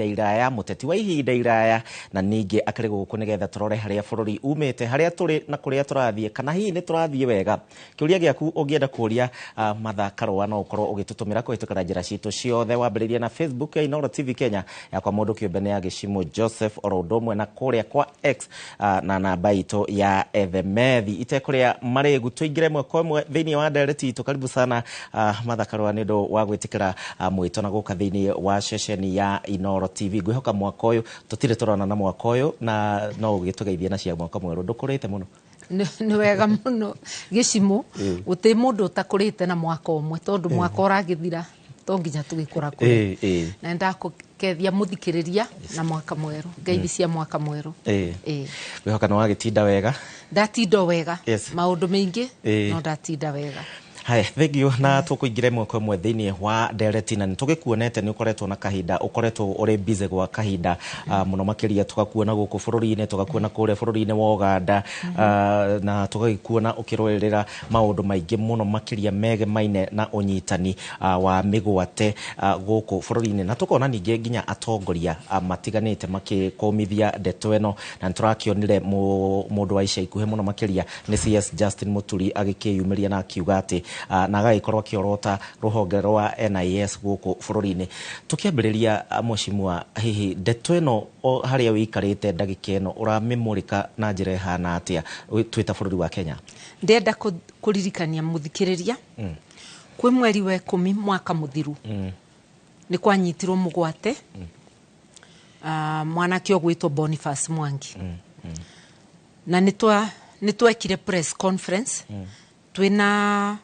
Ihinda iraya, mũteti wa ihinda iraya, na ningĩ akĩrĩ gũkũ nĩgetha tũrore harĩa bũrũri umĩte, harĩa tũrĩ na kũrĩa tũrathiĩ, kana hihi nĩ tũrathiĩ wega. Kĩũria gĩaku ũngĩenda kũria Martha Karũa no ũkorwo ũgĩtũtũmĩra kũhĩtũkĩra njĩra citũ ciothe, wambĩrĩrie na Facebook ya Inooro TV Kenya, yakwa mũndũ kĩũmbe nĩ ya Gĩcimũ Joseph, oro ũndũ ũmwe na kũrĩa kwa X na namba itũ ya ethemethi. Itekũrĩa marĩgu, tũingĩre ĩmwe kwa ĩmwe thĩinĩ wa ndereti itũ. Karibu sana Martha Karũa nĩ ũndũ wa gwĩtĩkĩra mwĩto na gũka thĩinĩ wa ceceni ya Inooro TV. Ngwĩhoka mwaka ũyũ tũtirĩ tũrona na mwaka ũyũ, na no ũgĩtũgeithie na cia mwaka mwerũ. Ndũkũrĩte mũno. Nĩ wega mũno, Gĩcimũ. Gũtĩ mũndũ ũtakũrĩte na mwaka ũmwe, tondũ mwaka ũragĩthira to nginya tũgĩkũra kũrĩ. Na ndakũkethia mũthikĩrĩria na mwaka mwerũ, ngeithi cia mwaka mwerũ. Ngwĩhoka nĩ wagĩtinda wega. Ndatinda o wega. Maũndũ maingĩ, no ndatinda wega. Haya, thank you. Na tũkũingĩra ĩmwe kwa ĩmwe thĩinĩ wa ndereti, na nĩ tũgĩkuonete nĩ ũkoretwo na kahinda ũkoretwo ũrĩ busy gwa kahinda mũno makĩria, tũgakuona gũkũ bũrũri-inĩ, tũgakuona kũrĩa bũrũri-inĩ wa Ũganda, na tũgagĩkuona ũkĩrũĩrĩra maũndũ maingĩ mũno makĩria megemaine na ũnyitani wa mĩgwate gũkũ bũrũri-inĩ, na tũkona ningĩ nginya atongoria matiganĩte makĩkũmithia ndeto ĩno, na nĩ tũrakĩonire mũndũ wa ica ikuhĩ mũno makĩria nĩ CS Justin Muturi agĩkĩyumĩria na akiuga atĩ na agagĩkorwo akĩorota rũhonge rwa NIS gũkũ bũrũri-inĩ. Tũkĩambĩrĩria, mheshimiwa, hihi ndeto ĩno o harĩa wĩikarĩte ndagĩka ĩno ũramĩmũrĩka na njĩra ĩhana atĩa twĩ ta bũrũri wa Kenya? Ndĩrenda kũririkania mũthikĩrĩria, kwĩ mweri wa 10 mwaka mũthiru nĩ kwanyitirwo mũgwate mwanake ũgwĩtwo Boniface Mwangi, na nĩ twekire press conference twĩna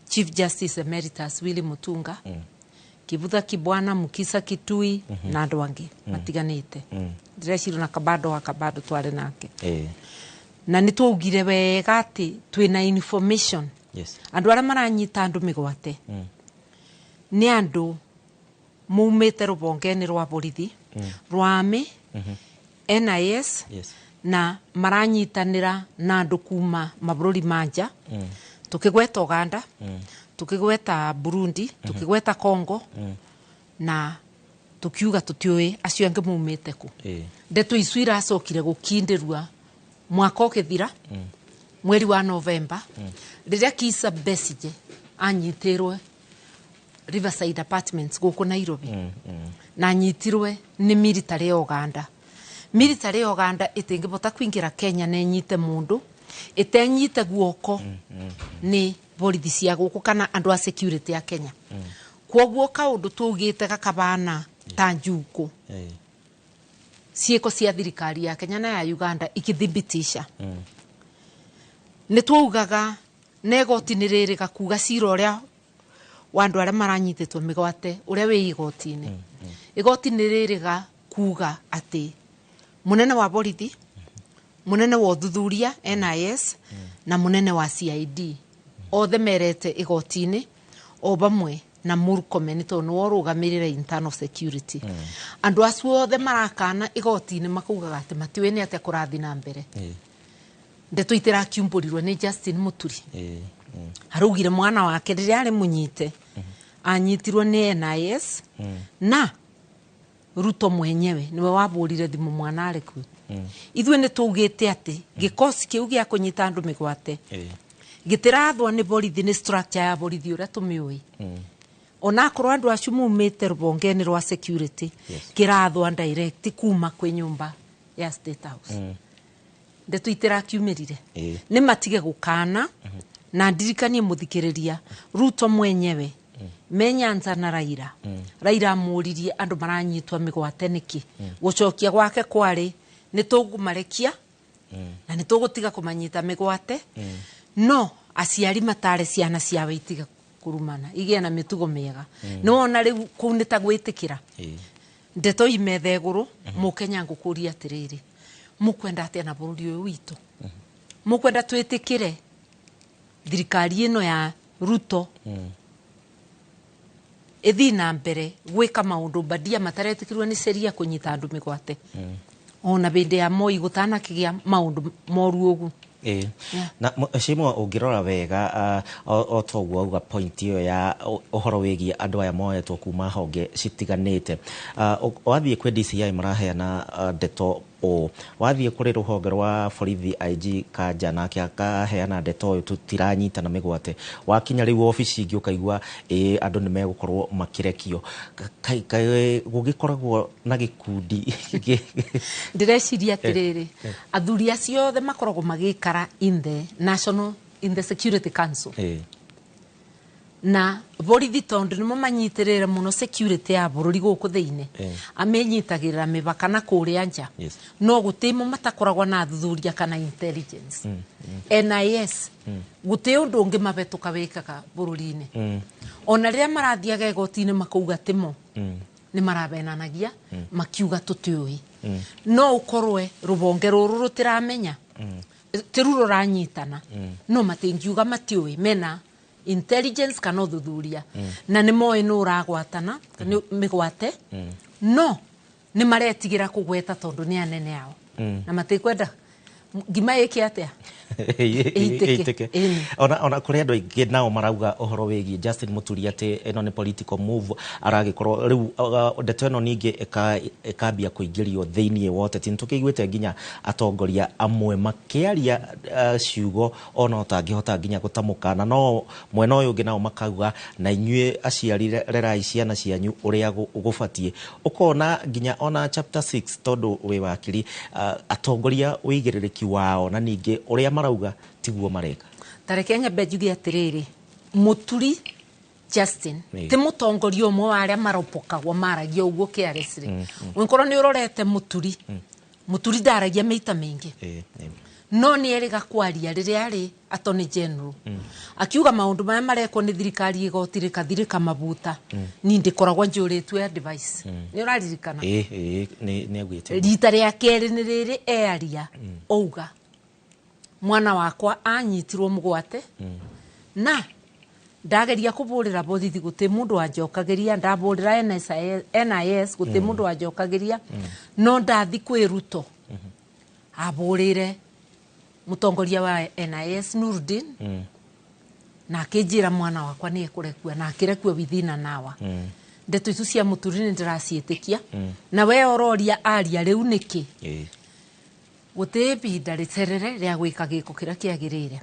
Chief Justice Emeritus Willy Mutunga, Kivutha Kibwana, Mukisa Kitui na andũ angĩ matiganĩte. Ndĩreciria na Kabando wa Kabando twarĩ nake. Na nĩ twaugire wega atĩ twĩna information andũ arĩa maranyita andũ mĩgwate nĩ andũ maumĩte rũhonge-inĩ rwa borithi, rwa army, NIS, na maranyitanĩra na andũ kuma mabũrũri ma nja, tũkĩgweta Uganda, tũkĩgweta Burundi, tũkĩgweta Congo, na tũkiuga tũtiũĩ acio angĩ maumĩte kũ. Ndeto icu iracokire gũkindĩrua mwaka ũgĩthira, mweri wa Novemba, rĩrĩa Kizza Besigye anyitĩrwe Riverside Apartments gũkũ Nairobi, na anyitirwe nĩ military ya Uganda. Military ya Uganda ĩtingĩbota kũingĩra Kenya na ĩnyite mũndũ ĩtenyite guoko nĩ borithi cia gũkũ kana andũ a security ya Kenya. Kwoguo kaũndũ tũugĩte gakabana ta njukũ, ciĩko cia thirikari ya Kenya na ya Uganda ikithibitisha. Nĩ twaugaga na igoti nĩ rĩrĩga kuga cira ũrĩa wa andũ arĩa maranyitĩtwo mĩgwate ũrĩa wĩ igoti-inĩ. Igoti nĩ rĩrĩga kuga atĩ mũnene wa borithi, mũnene wa ũthuthuria NIS, na mũnene wa CID othe merete igoti-inĩ, o vamwe na Murkomen, tondũ nĩwe ũrũgamĩrĩre internal security. Andũ acio othe marakana igoti-inĩ makaugaga atĩ matiũĩ nĩ atĩa kũrathiĩ na mbere. Ndeto itĩrakiumbũrirwe nĩ Justin Muturi. Araugire mwana wake rĩrĩa arĩ mũnyite anyitirwo nĩ NIS, na Ruto mwenyewe niwe wabũrire thimũ mwana arĩ kuo. Ithuĩ nĩ tũugĩte atĩ gĩkosi kĩu gĩa kũnyita andũ mĩgwate gĩtĩrathwo nĩ borithi, nĩ structure ya borithi ũrĩa tũmĩũĩ, onakorwo andũ acio maumĩte rũhonge-inĩ rwa security, kĩrathwa direct kuma kwĩ nyũmba ya State House. Ndeto itĩrakiumĩrire. Nĩ matige gũkana. Na ndirikanie mũthikĩrĩria, Ruto mwenyewe me Nyanza na Raila, Raila amũririe andũ maranyitwo mĩgwate nĩkĩ. Gũcokia gwake kwarĩ nĩ tũkũmarekia na nĩ tũgũtiga kũmanyita mĩgwate, no aciari matare ciana ciao itige kũrumana, igĩe na mĩtugo mĩega. Nĩ wona rĩu kũu nĩ ta gwĩtĩkĩra ndeto imetha igũrũ. Mũkenya, ngũkũria atĩrĩrĩ, mũkwenda atĩa na bũrũri ũyũ witũ? Mũkwenda twĩtĩkĩre thirikari ĩno ya Ruto ĩthiĩ na mbere gwĩka maũndũ mbadia mataretĩkĩrwo nĩ sheria, kũnyita andũ mĩgwate? Ona hĩndĩ ya Moi gũtanakĩgĩa maũndũ moru ũguo. Ĩĩ. Na Shimo, ũngĩrora wega, o toguo auga, point ĩyo ya ũhoro wĩgiĩ andũ aya moetwo kuma honge citiganĩte, wathiĩ kwĩ DCI maraheana ndeto ũũ, wathiĩ kũrĩ rũhonge rwa borithi, IG Kanja nake akaheana ndeto ũyũ, tũtiranyitana mĩgwate. Wakinya rĩu obici ingĩ ũkaigua ĩĩ, andũ nĩ megũkorwo makĩrekio. Gũgĩkoragwo na gĩkundi? Ndĩreciria atĩrĩrĩ, athuri acio othe makoragwo magĩikara in the national, in the Security Council na borithi, tondũ nĩmo manyitĩrĩre mũno security ya bũrũri gũkũ thĩinĩ, amenyitagĩrĩra mĩbaka na kũrĩa nja. No gũtĩmo matakoragwo na athuthuria kana intelligence, NIS, gũtĩ ũndũ ũngĩ mabetũka wĩkaga bũrũri-inĩ. Ona rĩrĩa marathiaga igoti-inĩ makauga tĩmo, nĩ marabenanagia makiuga tũtiũĩ. No ũkorwe rũbonge rũrũ rũtiramenya tĩru rũranyitana, no matingiuga matiũĩ. Mena intelligence kana ũthuthuria na nĩ moĩ nũ ũragwatana nĩ mĩgwate, no nĩ maretigĩra kũgweta tondũ nĩ anene ao na matikwenda ngima ĩke atĩa? Ĩitĩke. Ĩitĩke. Ĩni. Ona kũrĩ andũ aingĩ nao marauga ũhoro wĩgiĩ Justin Muturi atĩ ĩno nĩ political move aragĩkorwo rĩu, ndeto ĩno ningĩ ĩkambia kũingĩrio thĩinĩ wa ũteti. Nĩ tũkĩiguĩte nginya atongoria amwe makĩaria ciugo ona ũtangĩhota nginya gũtamũka, na no mwena ũyũ ũngĩ nao makauga na inyuĩ aciari rerai ciana cianyu ũrĩa gũbatiĩ. Ũkona nginya ona chapter 6, tondũ wĩ wakiri, atongoria ũigĩrĩrĩki wao na ningĩ ũrĩa marauga tiguo mareka. Tareke nyambe njuge atĩrĩrĩ, Mũturi Justin ti mũtongoria ũmwe wa arĩa maropokagwo maragia ũguo carelessly. Ũngĩkorwo nĩ ũrorete Mũturi, Mũturi ndaragia mĩita mĩingĩ, no nĩ erĩga kwaria rĩrĩa arĩ attorney general, akiuga maũndũ marĩa marekwo nĩ thirikari, igoti rĩkathirĩka mabuta, ni ndĩkoragwo njũrĩtue advice. Nĩ ũraririkana? Ĩĩ, nĩ augĩte. Rita rĩa kerĩ nĩ rĩrĩ earia ouga mwana wakwa anyitirwo mũgwate na ndageria kũbũrĩra borithi, gũtĩ mũndũ wanjokagĩria, ndabũrĩra NSIS, NIS, gũtĩ mũndũ wanjokagĩria, no ndathi kwĩ Ruto abũrĩre mũtongoria wa NIS Nurdin na akĩnjĩra mwana wakwa nĩ ekũrekua, na akĩrekua within an hour. Ndeto icu cia Mũturi nĩ ndĩraciĩtĩkia. Na we ũroria aria rĩu nĩkĩ? Gũtĩ ibinda rĩcerere rĩa gwĩka gĩko kĩrĩa kĩagĩrĩire.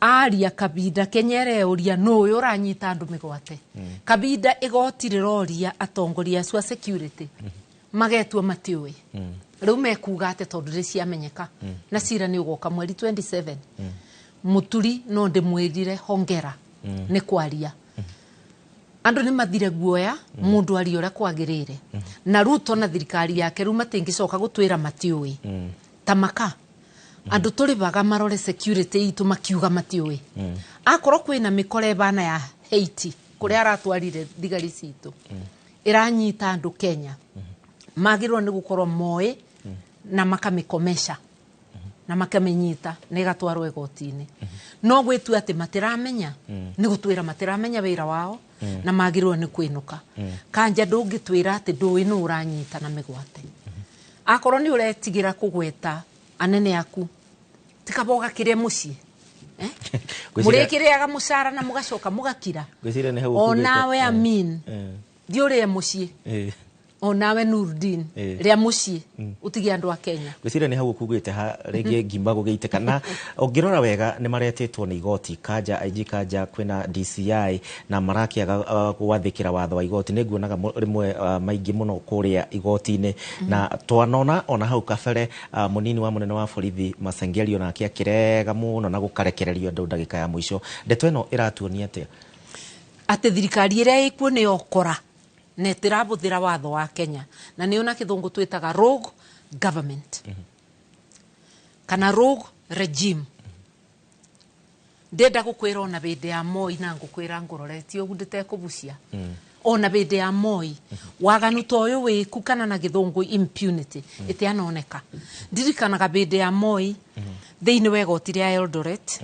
Aria kabinda kenyere ũria nũ ũyũ ũranyita andũ mĩgwate, kabinda igoti rĩroria atongoria acio a security magetua matiũĩ. Rĩu mekuga atĩ tondũ nĩ ciamenyeka na cira nĩ ũgoka mweri 27. Mũturi no ndĩmwĩrire hongera nĩ kwaria. Andũ nĩ mathire guoya, mũndũ aria ũrĩa kwagĩrĩire. Na Ruto na thirikari yake rĩu matingĩcoka gũtwĩra matiũĩ. Tamaka andũ tũrĩbaga marore security itũ makiuga matiũĩ. Akorwo kwĩna mĩkora ĩbana ya Haiti kũrĩa aratwarire thigari citũ ĩranyita andũ Kenya, magĩrĩirwo nĩ gũkorwo moĩ na makamĩkomesha na makamĩnyita na ĩgatwarwo igoti-inĩ. No gwĩtua atĩ matiramenya nĩ gũtwĩra matiramenya wĩra wao na magĩrĩirwo nĩ kwĩnũka. Kanja ndũngĩtwĩra atĩ ndũĩ nũ ũranyita na mĩgwate. Akorwo nĩ ũretigĩra kũgweta anene aku, tikaba ũgakĩrĩa mũciĩ. Eh? Mũrĩkĩrĩaga mũcara na mũgacoka mũgakira. Ngwĩciria nĩ hau Onawe ũkugĩte. Amin, thiĩ ũrĩe mũciĩ. Onawe Nurdin, rĩa mũciĩ ũtige andũ a Kenya. Ngwĩciria nĩ hau ũkugĩte ha rĩngĩ ngima gũgĩitĩka. Na ũngĩrora wega nĩ maretĩtwo nĩ igoti, Kanja, IG Kanja, kwĩna DCI, na marakĩaga gwathĩkĩra watho wa igoti. Nĩ nguonaga rĩmwe maingĩ mũno kũrĩa igoti-inĩ, na twanona ona hau kabere mũnini wa mũnene wa borithi Masengeli onake akĩrega mũno na gũkarekererio andũ ndagĩka ya mũico. Ndeto ĩno ĩratuonia atĩa? Atĩ thirikari ĩrĩa ĩkuo nĩ okora na ĩtĩrabũthĩra watho wa Kenya, na nĩyo na kĩthũngũ twĩtaga rogue government kana rogue regime. Ndenda gũkwĩra ona hĩndĩ ya Moi, na ngũkwĩra ngũroretie ũguo ndĩtekũbucia, ona hĩndĩ ya Moi waganu ta ũyũ wĩku kana na gĩthũngũ impunity ĩtianoneka. Ndirikanaga hĩndĩ ya Moi thĩinĩ wa igoti rĩa Eldoret,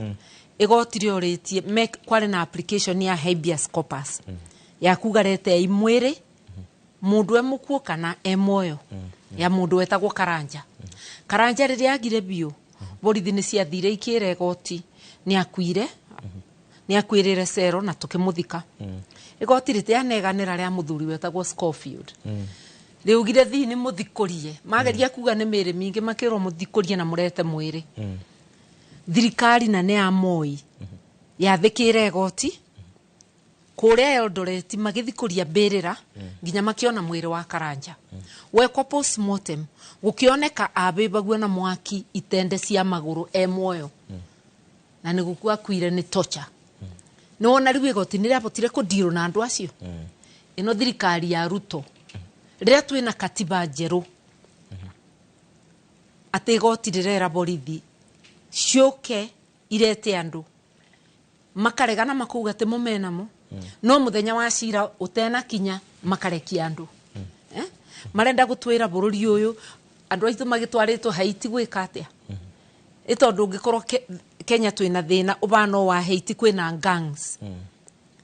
igoti rĩorĩtie kwarĩ na application ya habeas corpus ya kuga retei mwĩrĩ mũndũ e mũkuũ kana e muoyo ya mũndũ wetagwo Karanja. Karanja rĩrĩa agire biũ. Borithi nĩ ciathire ikĩra igoti nĩ akuire, nĩ akuĩrĩre cero na tũkĩmũthika. Igoti rĩtianeganĩra rĩa mũthuri wetagwo Scofield. Rĩugire thii nĩ mũthikũrie, mageria kuga nĩ mĩĩrĩ mingĩ, makĩrwo mũthikũrie na mũrete mwĩrĩ. Thirikari na nĩ ya Moi yathĩkĩre igoti kũrĩa Eldoret, magĩthikũria mbĩrĩra nginya makĩona mwĩrĩ wa Karanja. Wekwo postmortem, gũkĩoneka abĩbagio na mwaki itende cia magũrũ e muoyo, na nĩ gũkua akuire nĩ torture. Nĩ wona rĩu igoti nĩ rĩabotire kũndirwo na andũ acio. Ĩno thirikari ya Ruto, rĩrĩa twĩna katiba njerũ, atĩ igoti rĩrera borithi ciũke irete andũ, makaregana, makauga atĩ mo menamo, no mũthenya wa cira ũtenakinya makarekia andũ. Eh? Marenda gũtwĩra bũrũri ũyũ andũ aitũ magĩtwarĩtwo Haiti gwĩka atĩa? Ĩ tondũ ũngĩkorwo Kenya twĩna thĩna ũbano wa Haiti, kwĩna gangs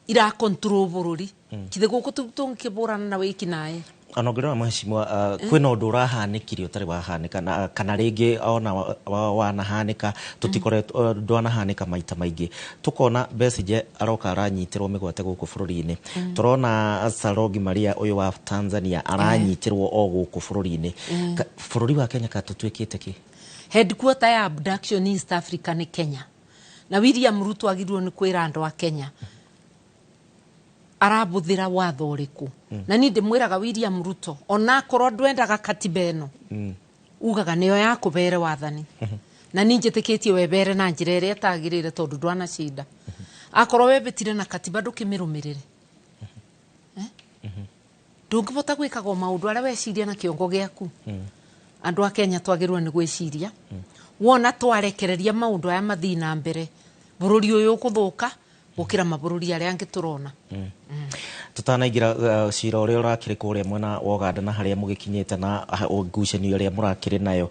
ira control bũrũri, kithe gũkũ tũngĩbũrana na wĩki naĩ? Ona ũngĩrora, mheshimiwa, kwĩna ũndũ ũrahanĩkire ũtarĩ wahanĩka na kana rĩngĩ ona wanahanĩka, tũtikoretwo ndwanahanĩka maita maingĩ. Tũkona Besigye aroka aranyitĩrwo mĩgwate gũkũ bũrũri-inĩ, tũrona Sarogi Maria ũyũ wa Tanzania aranyitĩrwo o gũkũ bũrũri-inĩ. Bũrũri wa Kenya ka tũtuĩkĩte kĩ? Headquarter ya abduction East Africa nĩ Kenya, na William Ruto agĩrĩirwo nĩ kwĩra andũ a Kenya arabũthĩra watho ũrĩkũ. Na niĩ ndĩmwĩraga William Ruto, onakorwo ndwendaga katiba ĩno, ugaga nĩyo yakũbere wathani, na niĩ njĩtĩkĩtie webere na njĩra ĩrĩa ĩtagĩrĩire, tondũ ndwanacinda. Akorwo webĩtire na katiba, ndũkĩmĩrũmĩrĩre. Eh? Ndũngĩbota gwĩkaga o maũndũ arĩa weciria na kĩongo gĩaku. Andũ a Kenya twagĩrĩirwo nĩ gwĩciria. Wona twarekereria maũndũ aya mathiĩ na mbere, bũrũri ũyũ ũkũthũka gũkĩra mabũrũri arĩa angĩ tũrona. Tutanaingĩra cira ũrĩa ũrakĩrĩ kũrĩa mwena wa Uganda na harĩa mũgĩkinyĩte na ngucanio ĩrĩa mũrakĩrĩ nayo,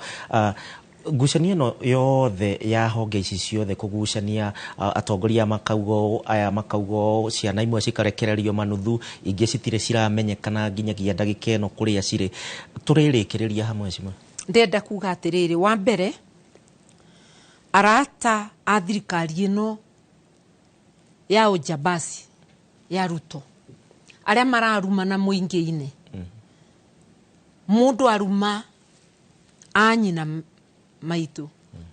ngucanio ĩno yothe ya honge ici ciothe kũgucania, atongoria makauga ũũ, aya makauga ũũ, ciana imwe cikarekererio manuthu, ingĩ citirĩ ciramenyekana nginyagia ndagĩka ĩno kũrĩa cirĩ, tũrĩrĩkĩrĩria hamwe cimwe? Ndenda kuga atĩrĩrĩ, wa mbere, arata a thirikari ĩno ya ujabasi ya Ruto arĩa mararumana mũingĩ-inĩ, mũndũ aruma anyina maitũ,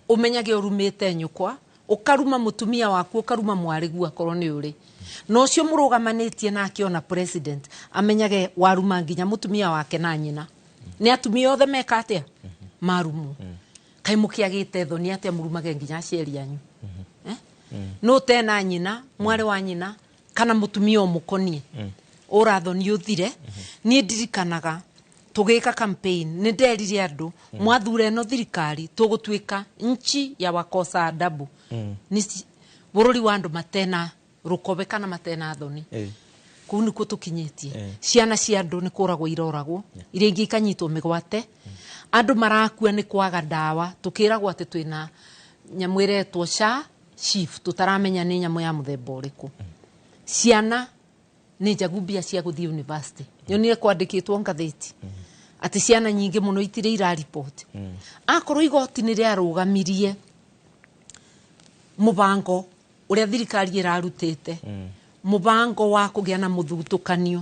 ũmenyage ũrumĩte nyũkwa, ũkaruma mũtumia waku, ũkaruma mwarĩgu akorwo nĩ ũrĩ na ũcio mũrũgamanĩtie nake, ona president amenyage waruma nginya mũtumia wake na nyina. Nĩ atumia othe meka atĩa marumwo? Kaĩ mũkĩagĩte thoni atĩa mũrumage nginya aciari anyu? Eh? No tena nyina, mwarĩ wa nyina kana mũtumia ũmũkonie, ũrathoni ũthire. Niĩ ndirikanaga tũgĩka campaign, nĩ nderire andũ mwathure ĩno thirikari tũgũtuĩka nchi ya wakosa adabu. Nĩ bũrũri wa andũ matena rũkobe kana matena thoni. Kũu nĩkuo tũkinyĩtie. Ciana cia andũ nĩ kũragwo iroragwo, iria ingĩ ikanyitwo mĩgwate, andũ marakua nĩ kwaga ndawa, tũkĩragwo atĩ twĩna nyamũ ĩretwo SHA, SHIF, tũtaramenya nĩ nyamũ ya mũthemba ũrĩkũ. Ciana nĩ njagu mbia cia gũthiĩ university. Nyonire kwandĩkĩtwo ngathĩti atĩ ciana nyingĩ mũno itirĩ iraripoti. Akorwo igoti nĩ rĩarũgamirie mũbango ũrĩa thirikari ĩrarutĩte, mũbango wa kũgĩa na mũthutũkanio,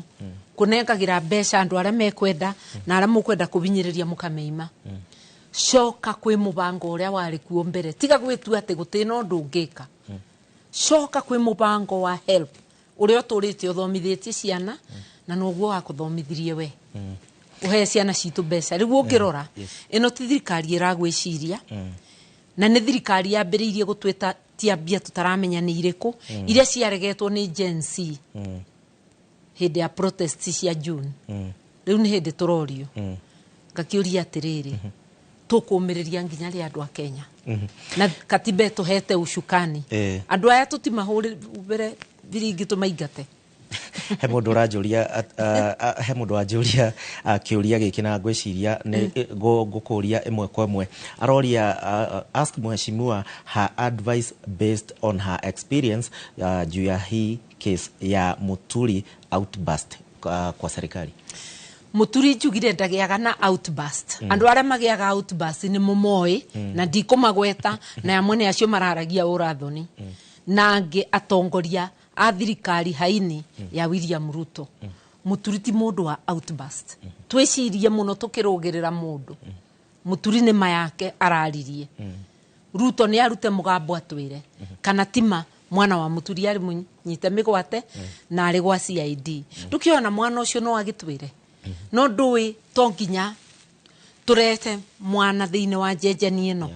kũnengagĩra mbeca andũ arĩa mekwenda na arĩa mũkwenda kũhinyĩrĩria mũkameima, coka kwĩ mũbango ũrĩa warĩ kuo mbere. Tiga gwĩtua atĩ gũtĩ na ũndũ ũngĩka. Coka kwĩ mũbango wa HELB ũrĩa ũtũrĩte ũthomithĩtie ciana, na noguo wakũthomithirie we ũhe ciana citũ mbeca. Rĩu ũngĩrora, ĩno ti thirikari ĩragwĩciria, na nĩ thirikari yambĩrĩirie gũtwĩta tia mbia tũtaramenya nĩ irĩkũ, iria ciaregetwo nĩ Gen Z hĩndĩ ya protest cia June. Rĩu nĩ hĩndĩ tũrorio. Ngakĩũria atĩrĩrĩ, tũkũmĩrĩria nginya rĩ, andũ a Kenya? Na katiba ĩtũhete ucukani. Andũ aya tũtimahũrĩre biringi tũmaingate. He mũndũ ũranjũria he mũndũ wanjũria kĩũria gĩkĩ, na ngwĩciria nĩ ngũkũria ĩmwe kwa ĩmwe. Aroria, ask mheshimiwa her advice based on her experience juu ya hii case ya Muturi outburst kwa serikali. Muturi njugire ndagiaga na outburst. Andu aria magiaga outburst ni mumoi na ndikumagweta na amwe ni acio mararagia urathoni. Na angi atongoria a thirikari haini ya William Ruto. Muturi ti mundu wa outburst. Twicirie muno tukirugirira mundu. Muturi ni mayake araririe. Ruto ni arute mugambo atwire kana tima mwana wa Muturi ari munyite migwate na ari gwa CID. Ndukiona mwana ucio no agitwire. No ndui to nginya turete mwana thiini wa njenjani ino.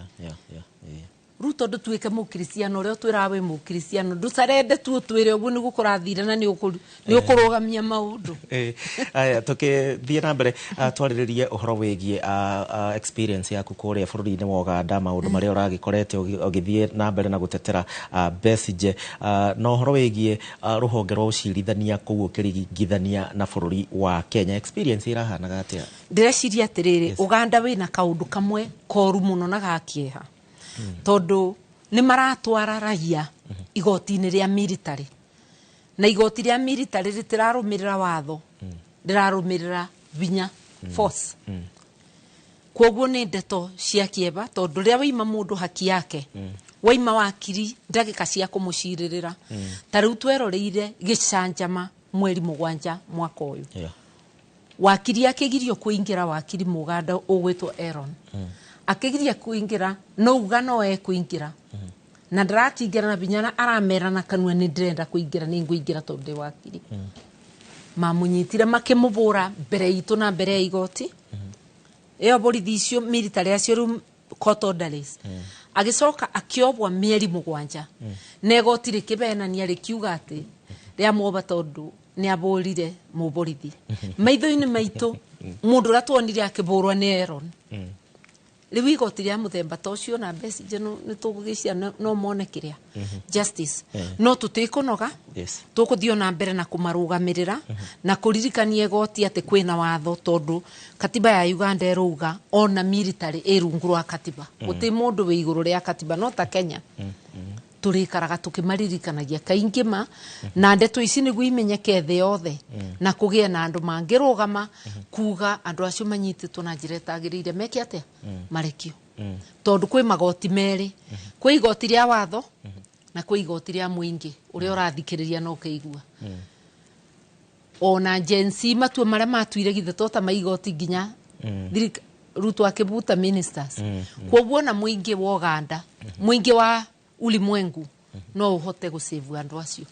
Ruto ndutuike mukristiano uria twira wi mukristiano nducarende tu twire uguo niguo kurathire na ni ukurugamia maundu. Aya tukithie na mbere twariririe uhoro wigie experience yaku kuria bururi-ini wa Uganda maundu maria uragikorete ugithie na mbere na gutetera Besigye na uhoro wigie ruhonge rwa ucirithania kuu ukiringithania na bururi wa Kenya experience irahanaga atia? Ndireciria atiriri Uganda wina kaundu kamwe koru muno na gakieha. Tondu ni maratwara raia igoti-inĩ rĩa military na igoti rĩa military rĩtirarũmĩrĩra watho rĩrarũmĩrĩra vinya force. Kwoguo nĩ ndeto cia kĩeva tondu rĩrĩa waima mũndũ haki yake waima wakiri ndagĩka cia kũmũcirĩrĩra. Ta rĩu tweroreire gĩcanjama mweri 7 mwaka ũyũ. Wakiri akĩgirio kũingĩra wakiri Mũganda ũgwĩtwo Aaron. Akigiria kuingira no uga no e kuingira na ndarakingira na binyana aramera na kanua ni ndirenda kuingira ni nguingira tondu ndi wakiri. Mamunyitire makimubura mbere itu na mbere ya igoti. Iyo borithi icio military acio riu court orderlies. Agicoka akiobwa mieri 7 na igoti rikibenania rikiuga ati riamwoba tondu ni aburire muborithi maitho-ini maitu mundu uria tuonire akiburwa ni Aaron. Riu igoti ria muthemba ta ucio na Besigye ni tugugicia no mone kiria justice. No tutikunoga tukuthio na mbere na kumarugamirira na kuririkania igoti ati kwina watho tondu katiba ya Uganda iruga ona military irungu rwa katiba. Guti mundu wi iguru ria katiba no ta Kenya. Turikaraga tukimaririkanagia kaingi ma na ndeto ici niguo imenyeke thi yothe na kugie na andu mangirugama kuga andu acio manyititwo na njira itagiriire meke atia marekio. Tondu kwi magoti meri kwi igoti ria watho na kwi igoti ria muingi uria urathikiriria na ukeigua. Ona Gen Z matua maria matuire githe tota maigoti nginya Ruto akibuta ministers. Kwoguo na muingi wa Uganda muingi wa ulimwengu no uhote gusevu andu acio.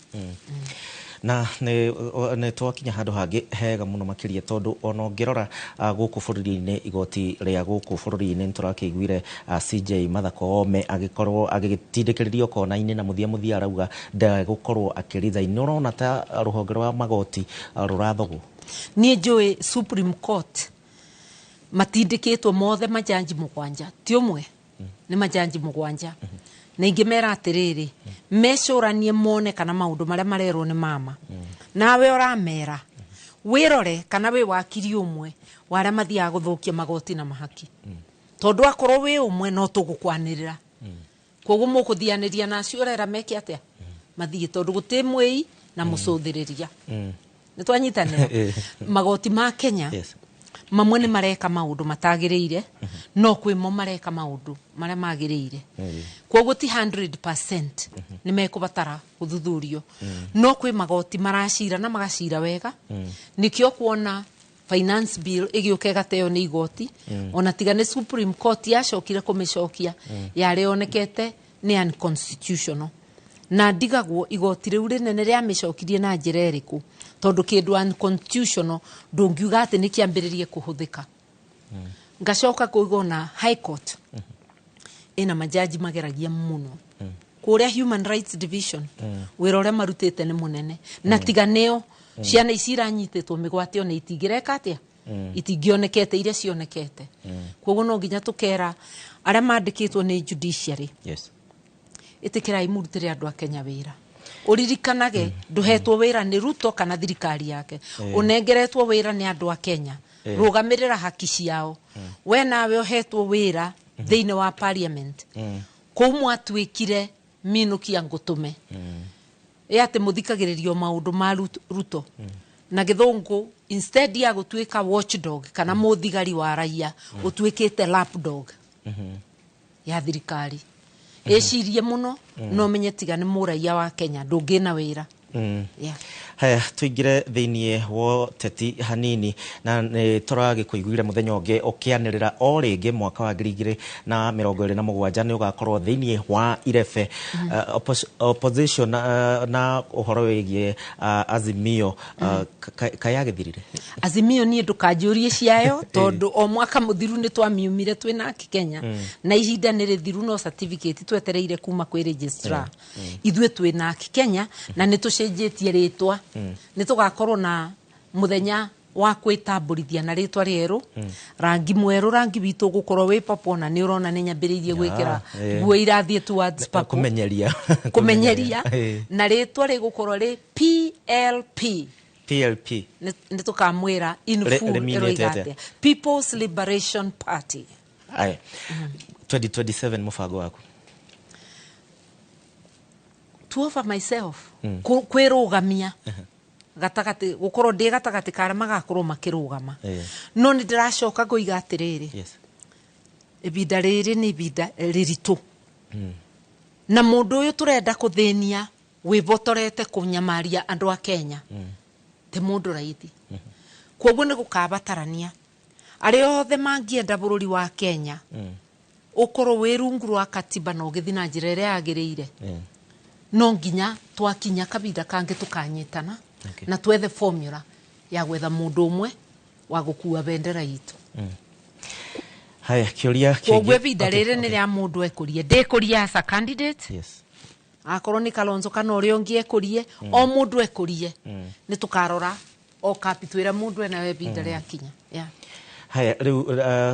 Na ne twakinya handu hangi hega muno makiria tondu ona ngirora guku bururi-ini igoti ria guku bururi-ini niturakiguire CJ Martha Koome agikorwo agitindikiririo kona-ini na muthia muthia arauga ndagukorwo akiresign. Urona ta ruhonge rwa magoti rurathogwo? Niĩ njũĩ Supreme Court matindikitwo mothe majanji 7 ti ũmwe nĩ majanji 7. Na ingĩmera atĩrĩrĩ mecũranie mone kana maũndũ marĩa marerwo nĩ mama. Nawe ũramera wĩrore kana wĩ wakiri ũmwe wa arĩa mathiaga gũthũkia magoti na mahaki. Tondũ akorwo wĩ ũmwe no tũgũkwanĩrĩra. Kwoguo mũkũthianĩria na acio ũrera meke atĩa mathiĩ tondũ gũtĩ mwĩi na mũcũthĩrĩria. Nĩ twanyitanĩra magoti ma Kenya. Mamwe nĩ mareka maũndũ matagĩrĩire no kwĩ mo mareka maũndũ marĩa magĩrĩire. Kwoguo ti 100% nĩ mekũbatara gũthuthurio. No kwĩ magoti maracira na magacira wega. Nĩkĩo kuona finance bill ĩgĩũka ĩgateo nĩ igoti. Ona tiga nĩ Supreme Court yacokire kũmĩcokia yarĩ yonekete nĩ unconstitutional. Na ndigagwo igoti rĩu rĩnene rĩamĩcokirie na njĩra ĩrĩkũ tondu kindu unconstitutional ndungiuga ati ni kiambiririe kuhuthika. Ngacoka kuigona High Court ina majaji mageragia muno kuria Human Rights Division wira uria marutite ni munene na tiga neo ciana ici iranyititwo migwate ona itingireka atia itingionekete iria cionekete. Koguo no nginya tukera aria mandikitwo ni judiciary. Itikirai murutire andu a Kenya wira. Uririkanage nduhetwo wira ni Ruto kana thirikari yake. Unengeretwo wira ni andu a Kenya. Rugamirira haki ciao. We nawe uhetwo wira thiini wa parliament. Kuu mwatuikire minukia ngutume. Ĩ atĩ mũthikagĩrĩrio maũndũ ma Ruto. Na gĩthũngũ Instead ya gũtuĩka watchdog kana mũthigari wa raia, ũtuĩkĩte lapdog ya thirikari. Ĩcirie mũno no menye tiga nĩ mũraia wa Kenya ndũngĩna wĩra. Yeah. Haya, tuingire thiini wa teti hanini, na nĩ tũragĩkũiguire mũthenya ũngĩ ũkĩanĩrĩra o rĩngĩ mwaka wa 2027 nĩ ũgakorwo thĩinĩ wa irebe. Opposition na ũhoro wĩgiĩ Azimio kayagĩthirire. Azimio niĩ ndũkanjũrie ciayo, tondũ o mwaka mũthiru nĩ twamiumire twĩ nake Kenya, na ihinda nĩ rĩthiru, no certificate twetereire kuma kwĩ registrar. Ithuĩ twĩ nake Kenya na nĩ tũcenjetie rĩtwa. Nĩ tũgakorwo na mũthenya wa kwĩtambũrithia na rĩtwa rĩerũ, rangi mwerũ. Rangi witũ ũgũkorwo wĩ purple, na nĩ ũrona nĩ nyambĩrĩirie gwĩkĩra nguo irathiĩ towards purple. Kũmenyeria. Kũmenyeria. Na rĩtwa rĩgũkorwo rĩ PLP. PLP. Nĩ tũkamwĩra in full rĩmeanĩte ĩroiga atĩa? Atĩa. People's Liberation Party. Aya, 2027 mũbango waku? To offer myself kwĩrũgamia gatagatĩ, gũkorwo ndĩ gatagatĩ ka arĩa magakorwo makĩrũgama. No nĩ ndĩracoka ngoiga atĩrĩrĩ, ibinda rĩrĩ nĩ ibinda rĩritũ, na mũndũ ũyũ tũrenda kũthĩnia wĩbotorete kũnyamaria andũ a Kenya ti mũndũ raithi. Koguo nĩ gũkabatarania arĩa othe mangĩenda bũrũri wa Kenya ũkorwo wĩ rungu rwa katiba na ũgĩthiĩ na njĩra ĩrĩa yagĩrĩire, no nginya twakinya kabinda kangĩ tũkanyitana na twethe formula ya gwetha mũndũ ũmwe wa gũkua bendera itũ. Haya, kĩũria Koguo kĩngĩ. ibinda rĩrĩ nĩ rĩa mũndũ ekũrie, ndĩkũrie as a candidate, akorwo nĩ Kalonzo kana ũrĩa ũngĩ ekũrie, o mũndũ ekũrie, nĩ tũkarora o kapi twĩre mũndũ enawe ibinda rĩakinya, yeah. Haya, rĩu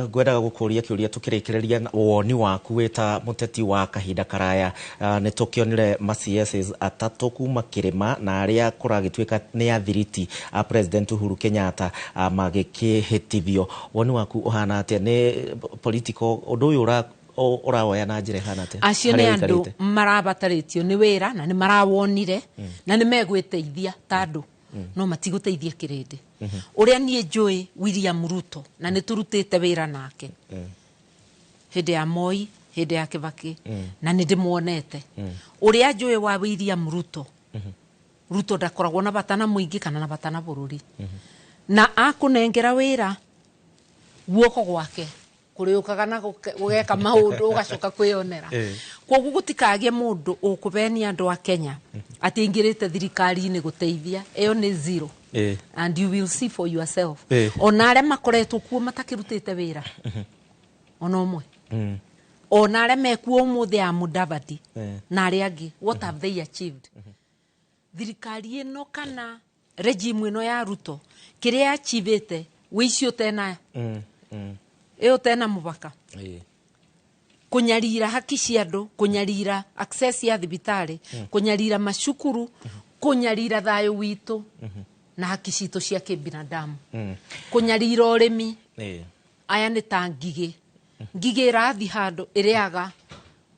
ngwendaga gũkũria kĩũria tũkĩrĩkĩrĩria na woni waku wĩ ta mũteti wa kahinda karaya. Nĩ tũkĩonire ma CSs atatũ kuma kĩrĩma na arĩa kũragĩtuĩka nĩ athiriti a President Uhuru Kenyatta magĩkĩhĩtithio. Woni waku ũhana atĩa? Nĩ political ũndũ ũyũ ũrawoya na njĩra ĩhana atĩa Acio harĩa nĩ andũ ũikarĩte? marabatarĩtio nĩ wĩra na nĩ marawonire na nĩ megwĩteithia ta andũ, no matigũteithia kĩrĩndĩ. Ũrĩa niĩ njũĩ William Ruto, na nĩ tũrutĩte wĩra nake hĩndĩ ya Moi, hĩndĩ ya Kibaki, na nĩ ndĩmuonete, ũrĩa njũĩ wa William Ruto, Ruto ndakoragwo na bata na mũingĩ kana na bata na bũrũri, na akũnengera wĩra guoko gwake kũrĩũkaga na gũgeka maũndũ ũgacoka kwĩyonera. Koguo gũtikagĩe mũndũ ũkũbenia andũ a Kenya atĩ aingĩrĩte thirikari-inĩ gũteithia. Ĩyo nĩ zero. And you will see for yourself. Ona arĩa makoretwo kuo matakĩrutĩte wĩra ona ũmwe, ona arĩa mekuo ũmũthĩ ya Mudavadi na arĩa angĩ, what have they achieved? Thirikari ĩno kana regime ĩno ya Ruto, kĩrĩa achievĩte, wĩici ũtena ĩyo ũtena mũbaka, kũnyarira haki cia andũ, kũnyarira access ya thibitarĩ, kũnyarira macukuru, kũnyarira thayũ witũ na haki citũ cia kĩbinadamu, kũnyarira ũrĩmi. Aya nĩ ta ngigĩ. Ngigĩ ĩrathi handũ ĩrĩaga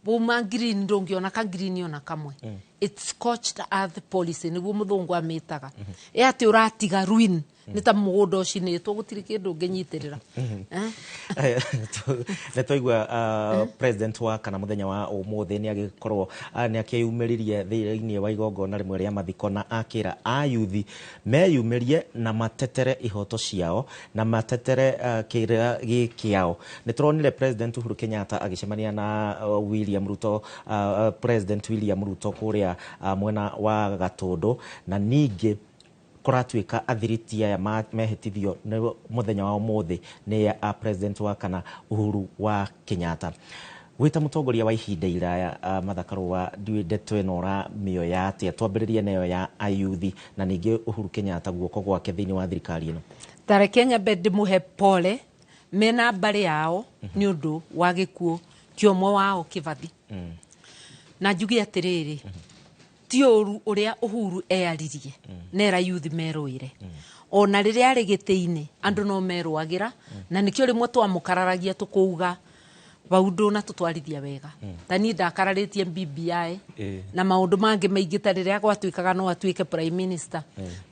wauma green, ndũngĩona ka green ona kamwe. It's scorched earth policy nĩguo mũthũngũ amĩtaga, ĩ atĩ ũratiga ruin, nĩ ta mũgũnda ũcinĩtwo, gũtirĩ kĩndũ ũngĩnyitĩrĩra. Eh? Nĩ twaigua president wa kana mũthenya wa ũmũthĩ nĩ agĩkorwo nĩ akĩyumĩririe thĩinĩ wa igongona rĩmwe rĩa mathiko na akĩra ayuthi meyumĩrie na matetere ihoto ciao na matetere kĩrĩa gĩ kĩao. Nĩ tũronire President Uhuru Kenyatta agĩcemania na William Ruto, President William Ruto kũrĩa mwena wa Gatũndũ, na ningĩ kũratuĩka athiriti aya mehĩtithio nĩ mũthenya wa ũmũthĩ nĩ a president wa kana Uhuru wa Kenyatta. Wĩta mũtongoria wa ihinda iraya, Martha Karua, ndiũĩ ndeto ĩno ũramĩoya atĩa? Twambĩrĩrie nayo ya ayuthi na ningĩ Uhuru Kenyatta guoko gwake thĩinĩ wa thirikari ĩno. Tareke nyambe ndĩmũhe pole mena mbarĩ yao nĩ ũndũ wa gĩkuũ kĩa ũmwe wao Kĩbathi, na njuge atĩrĩrĩ, ti ũru ũrĩa Uhuru eyaririe nera yuthi merũĩre. Ona rĩrĩa arĩ gĩtĩ-inĩ andũ no merũagĩra, na nĩkĩo rĩmwe twamũkararagia tũkũuga Vau ndũnatũtwarithia wega. Ta niĩ ndakararĩtie BBI na maũndũ mangĩ maingĩ, ta rĩrĩa gwatuĩkaga no atuĩke prime minister,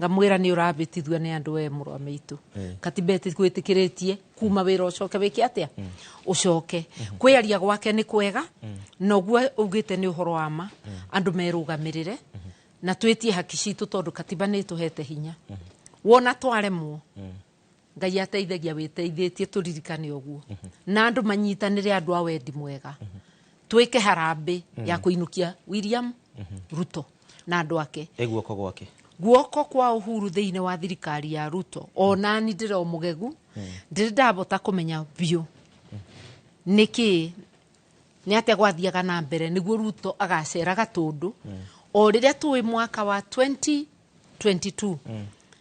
ngamwĩra nĩ ũrabĩtithio nĩ andũ, we mũrũ wa maitũ. Katiba ĩtigwĩtĩkĩrĩtie kuma wĩra ũcoke wĩke atĩa, ũcoke kwĩaria gwake nĩ kwega, na ũguo augĩte nĩ ũhoro wa ma. Andũ merũgamĩrĩre na twĩtie haki citũ, tondũ katiba nĩ ĩtũhete hinya. Wona twaremwo, Ngai ateithagia wĩteithĩtie, tũririkane ũguo, na andũ manyitanĩre, andũ a wendi mwega, twĩke harambĩ ya kũinũkia William Ruto na andũ ake. Ĩ guoko gwake? Guoko kwa Uhuru thĩinĩ wa thirikari ya Ruto, onani ndĩrĩ o mũgegu, ndĩrĩ ndabota kũmenya biũ nĩkĩ, nĩ atĩa gwathiaga na mbere nĩguo Ruto agacera Gatũndũ, o rĩrĩa tũĩ mwaka wa 2022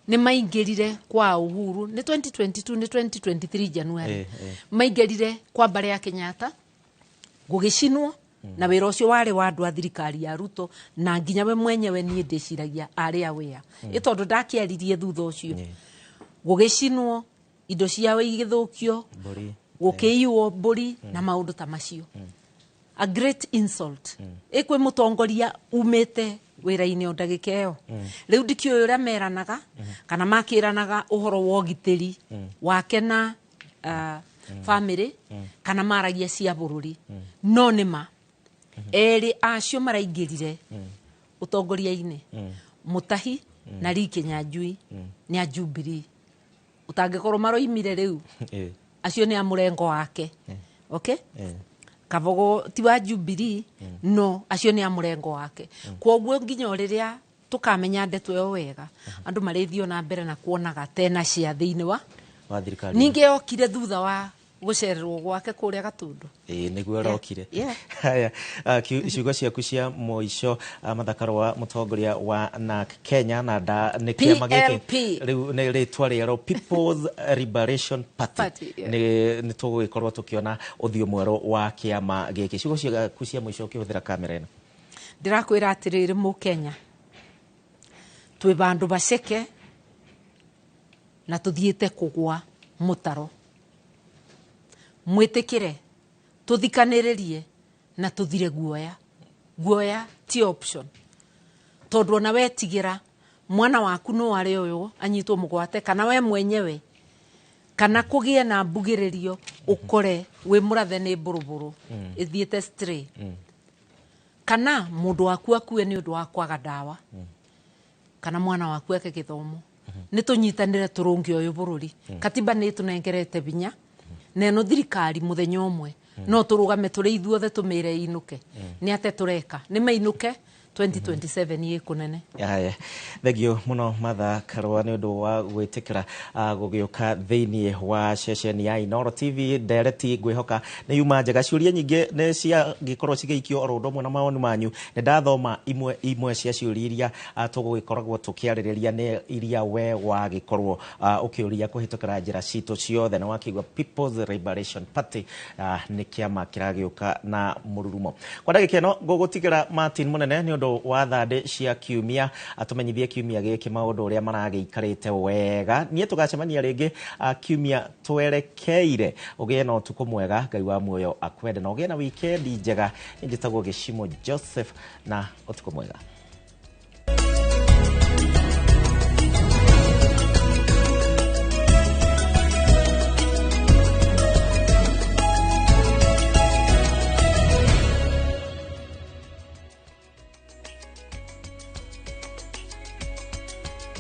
nĩ maingĩrire kwa Uhuru. Nĩ 2022, nĩ 2023 January. Maingĩrire kwa mbarĩ ya Kenyatta, gũgĩcinwo, na wĩra ũcio warĩ wa andũ a thirikari ya Ruto, na nginya we mwenyewe niĩ ndĩciragia arĩ aware, ĩ tondũ ndakĩaririe thutha ũcio. Gũgĩcinwo, indo ciao igĩthũkio, mbũri, gũkĩiywo mbũri na maũndũ ta macio. A great insult ĩkwĩ mũtongoria umĩte wĩra-inĩ o ndagĩka ĩyo. Rĩu ndikĩũĩ ũrĩa meranaga kana makĩranaga ũhoro wa ũgitĩri wake na family, kana maragia cia bũrũri, no nĩ ma erĩ acio maraingĩrire ũtongoria-inĩ, Mutahi na Lee Kinyanjui, nĩ a Jubilee. Ũtangĩkorwo maroimire rĩu, acio nĩ a mũrengo wake, okay? Kabogo ti wa Jubilee, no acio nĩ a mũrengo wake. Kwoguo nginya o rĩrĩa tũkamenya ndeto ĩyo wega, andũ marĩthiĩ na mbere na kuonaga tena cia thĩinĩ wa wa thirikari. Ningĩ yokire thutha wa gũcererwo gwake kũrĩa Gatũndũ. Ĩĩ, nĩguo arokire. Haya, ciugo ciaku cia mũico, Martha Karua, mũtongoria wa NARC Kenya, na nda nĩ kĩama gĩkĩ PLP. Rĩu nĩ rĩtwa rĩerũ, People's Liberation Party. Party, yeah. Nĩ tũgũgĩkorwo tũkĩona ũthiũ mwerũ wa kĩama gĩkĩ. Ciugo ciaku cia mũico ũkĩhũthĩra kamera ĩno. Ndĩrakwĩra atĩrĩrĩ, mũkenya, twĩ vandũ baceke na tũthiĩte kũgwa mũtaro. Mwĩtĩkĩre tũthikanĩrĩrie na tũthire guoya. Guoya ti option, tondũ ona wetigĩra mwana waku no arĩ ũyũ anyitwo mũgwate, kana we mwenyewe, kana kũgĩe na mbugĩrĩrio, ũkore wĩ mũrathe nĩ mbũrũbũrũ ĩthiĩte stray, kana mũndũ waku akue nĩ ũndũ wa kwaga ndawa, kana mwana waku eke gĩthomo. Nĩ tũnyitanĩre tũrũnge ũyũ bũrũri. Katiba nĩ ĩtũnengerete binya, na ĩno thirikari mũthenya ũmwe no tũrũgame tũrĩ ithuothe tũmĩre inũke. Nĩ ate tũreka nĩ mainũke 2027 ĩ kũnene. Haya, thengio mũno, Martha Karua, nĩ ũndũ wa gwĩtĩkĩra gũgĩũka thĩinĩ wa ceceni ya Inooro TV ndereti. Ngwĩhoka nĩ yuma njega. Ciũria nyingĩ nĩ ciagĩkorwo cigĩikio oro ũndũ ũmwe na mawoni manyu. Nĩ ndathoma imwe imwe cia ciũria iria tũgũgĩkoragwo tũkĩarĩrĩria, nĩ iria we wagĩkorwo ũkĩũria kũhĩtũkĩra njĩra citũ ciothe, na wakĩigua People's Liberation Party nĩ kĩama kĩragĩũka na mũrurumo. Kwa ndagĩka ĩno ngũgũtigĩra Martin Mũnene nĩ ũndũ wa thandĩ cia kiumia, atũmenyithie kiumia gĩkĩ maũndũ ũrĩa maragĩikarĩte wega. Niĩ tũgacemania rĩngĩ kiumia twerekeire. Ũgĩe na ũtukũ mwega, Ngai wa muoyo akwende, na ũgĩe na wikendi njega. Njĩtagwo Gĩcimo Joseph, na ũtukũ mwega.